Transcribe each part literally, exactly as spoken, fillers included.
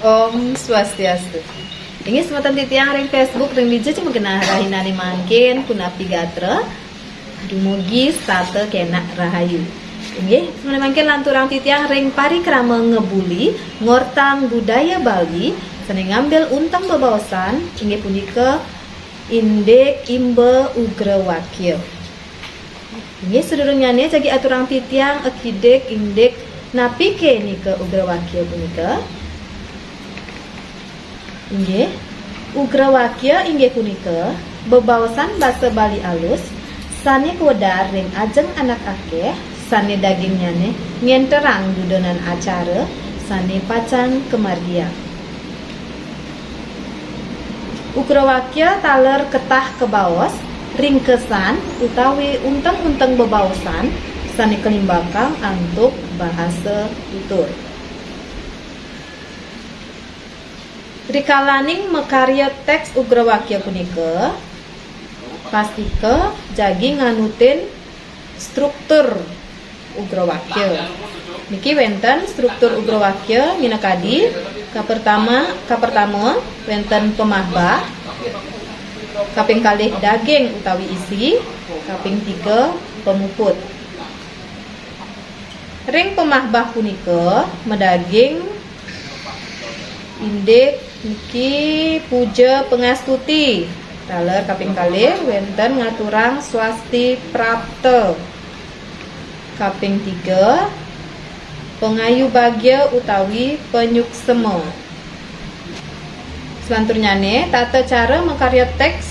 Om Swastiastu. Inggih semeton titiang ring Facebook, ring dija cuma genah rahinane mangkin, punapi gatra, dumugi setata kenak rahayu. Inggih, semeton mangkin lanturang titiang ring parikrama ngebuli, ngortang budaya Bali, sane ngambil unteng bebaosan, inggih punika indik imba ugrawakya. Inggih, sadurungnyane jagi aturang titiang akidik indik napike nika ugrawakya punika. Inggih, ugrawakya inggih punika bebaosan basa Bali alus sane kawedar ring ajeng anak akeh sane dagingnyane ngenterang dudonan acara sane pacang kamargiang. Ugrawakya taler ketah kabaos, ringkesan utawi unteng-unteng bebaosan sane kalimbakang antuk bahasa tutur. Rikalaning makarya teks ugrawakya punika, pastika jagi nganutin struktur ugrawakya. Niki wenten struktur ugrawakya minakadi, kapertama, kapertama wenten pamahbah, kaping kalih daging utawi isi, kaping tiga pamuput. Ring pamahbah punika madaging indik niki puja pangastuti. Taler kaping kalih wenten ngaturang swasti prapta. Kaping tiga, pangayu bagya utawi panyuksema. Selanturnyane, tata cara makarya teks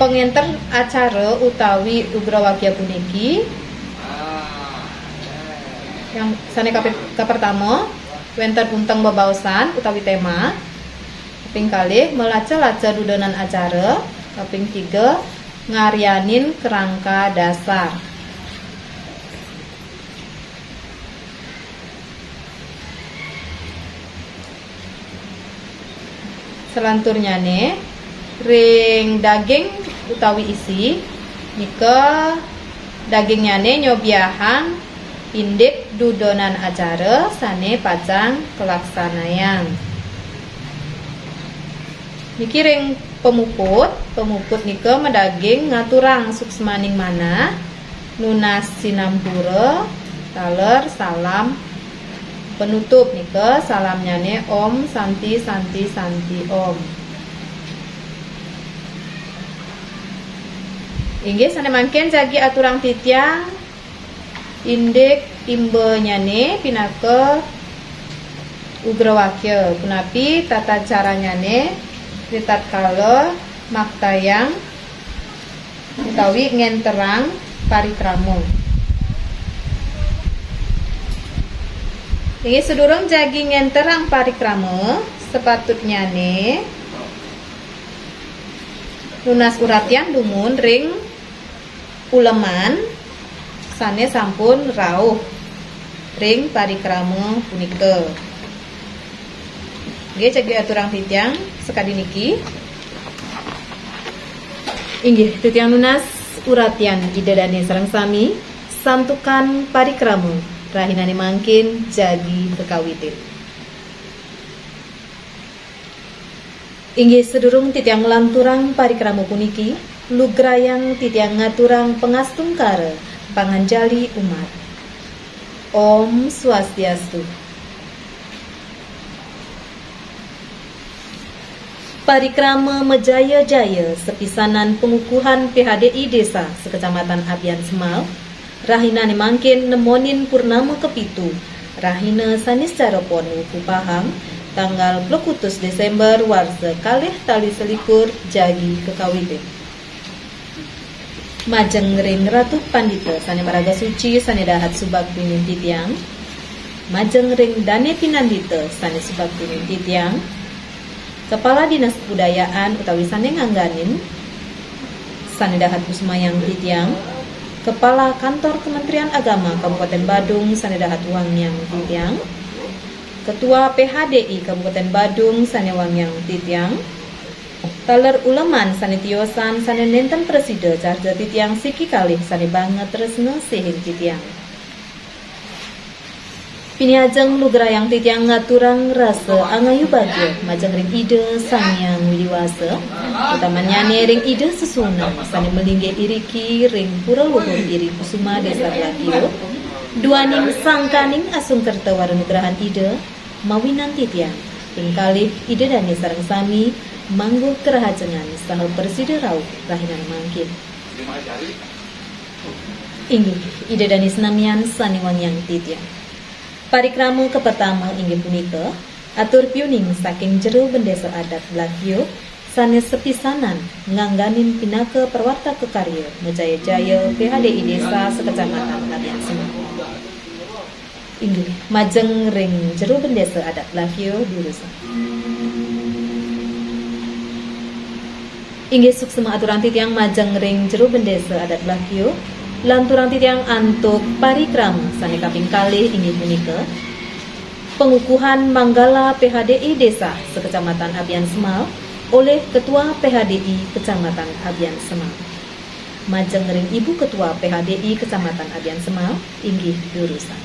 pangenter acara utawi ugrawakya puniki. Yang sane kape-, kapertama, wenten unteng bebaosan utawi tema. Kaping kalih, malaca-laca dudonan acara. Kaping tiga, ngaryanin kerangka dasar. Salanturnyane, ring daging utawi isi, nika dagingnyane nyobiahang indik dudonan acara sane pacang kalaksanayang. Niki ring pamuput, pamuput nika madaging ngaturang suksmaning manah, nunas sinampura, taler salam penutup nika salamnyane Om Santi Santi Santi Om. Inggih sane mangkin jagi aturang titiang indik imbanyane pinaka ugrawakya, punapi tata caranyane ritatkala maktayang utawi ngenterang parikrama. Inggih, sadurung jagi ngenterang parikrama, sapatutnyane nunas uratian dumun ring uleman sane sampun rauh ring parikrama punika. Nggih, jagi aturang titiang sakadi niki. Inggih, titiang nunas uratian Ida Dane sareng sami, santukan parikrama rahinane mangkin jagi kakawitin. Inggih, sadurung titiang nglanturang parikrama puniki, lugrayang titiang ngaturang pangastungkara panganjali umat. Om Swastiastu. Parikrama majaya-jaya sapisanan pangukuhan P H D I Desa sakecamatan Abian Semal, rahinane mangkin nemonin purnama kapitu, rahina Saniscara Pon wuku Pahang, tanggal plekutus Desember warsa kalih tali selikur jagi kakawitin. Majeng ring Ratu Pandita sane maraga suci sane dahat subaktinin titiang. Majeng ring Dane Pinandita sane subaktinin titiang. Kepala Dinas Kebudayaan utawi sane ngangganin sane dahat kusumayang titiang. Kepala Kantor Kementerian Agama Kabupaten Badung sane dahat wangiang titiang. Ketua P H D I Kabupaten Badung sane wangiang titiang. Taler uleman sane tiosan sane nenten prasida carja titiang siki kalih sane banget tresna sihin titiang. Piniajeng lugrayang titiang ngaturang rasa angayu bagia majeng ring Ida Sang Hyang Widi Wasa, utamannyane ring Ida Sesuunan sane malinggih iriki ring Pura Luhur Giri Kusuma Desa Blakio, duaning sangkaning asung kerta wara nugrahan Ida, mawinan titiang, ping kalih Ida Dane sareng sami, mangguh karahajengan saha prasida rauh rahinane mangkin. Inggih, Ida Dane senamian sane wangiang titiang. Parikrama kapertama inggih punika, atur piuning saking jero bendesa adat Blakio, sane sepisanan ngangganin pinaka prawartaka karya majaya-jaya P H D I Desa sakecamatan Abiansema. Inggih, majeng ring jero bendesa adat Blakio durusang. Inggih suksma aturang titiang majeng ring jero bendesa adat Blakio, lanturang titiang antuk parikrama sane kaping kalih inggih punika, pengukuhan manggala P H D I Desa sekecamatan Abiansema oleh Ketua P H D I Kecamatan Abiansema. Majeng ring Ibu Ketua P H D I Kecamatan Abiansema, inggih durusang.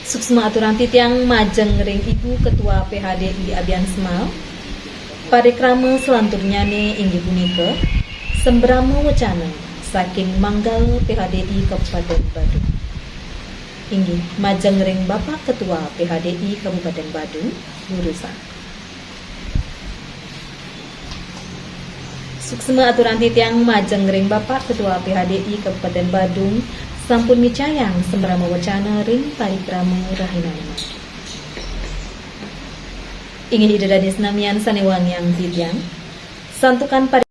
Suksma aturang titiang majeng ring Ibu Ketua P H D I Abiansema. Parikrama selanturnyane inggih punika, sembrama wecana saking Manggala P H D I Kabupaten Badung. Inggih, majeng ring Bapak Ketua P H D I Kabupaten Badung, durusang. Suksma aturang titiang majeng ring Bapak Ketua P H D I Kabupaten Badung, sampun micayang sembrama wecana ring parikrama rahinane. Inggih Ida Dane senamian sane wangiang titiang. Santukan pari-